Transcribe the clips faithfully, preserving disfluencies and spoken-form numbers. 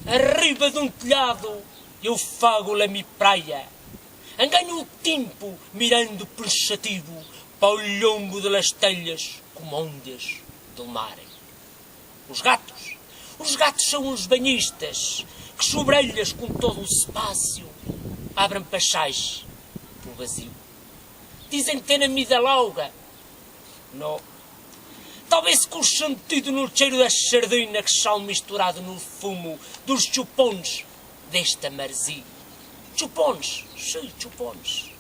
Arriba d'un telhado eu fago la mi praia. Engaño o tempo mirando pensativo pa o lombo de las telhas como ondas do mar. Os gatos, os gatos são uns banhistas que sobrelhas com todo o espaço abrem passagem pelo vazio. Dizem ter na mida lauga. Não. Talvez com o sentido no cheiro da sardina que são misturado no fumo dos chupons desta marzia. Chupons, sim, chupons.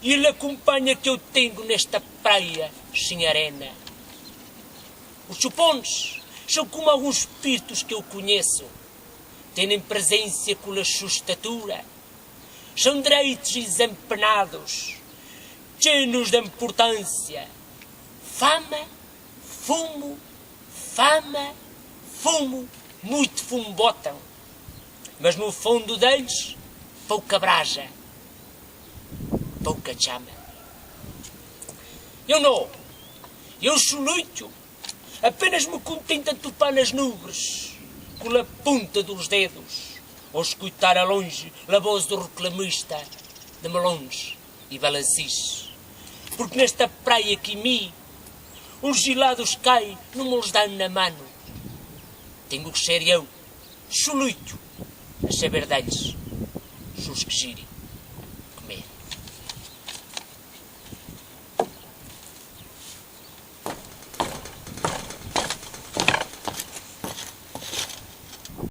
E ele acompanha que eu tenho nesta praia sem arena. Os chupons são como alguns espíritos que eu conheço. Têm presença com a sua estatura. São direitos desempenados, cheios de importância. Fama, fumo, fama, fumo, muito fumo botam. Mas no fundo deles, pouca brasa, pouca chama. Eu não, eu soluço. Apenas me contento em topar nas nuvens com a ponta dos dedos, ou escutar a longe a voz do reclamista de melões e balacis. Porque nesta praia que me, os gelados caem, não me os dão na mano. Tenho que ser eu, soluço, a saber dar-lhes, se os que girem.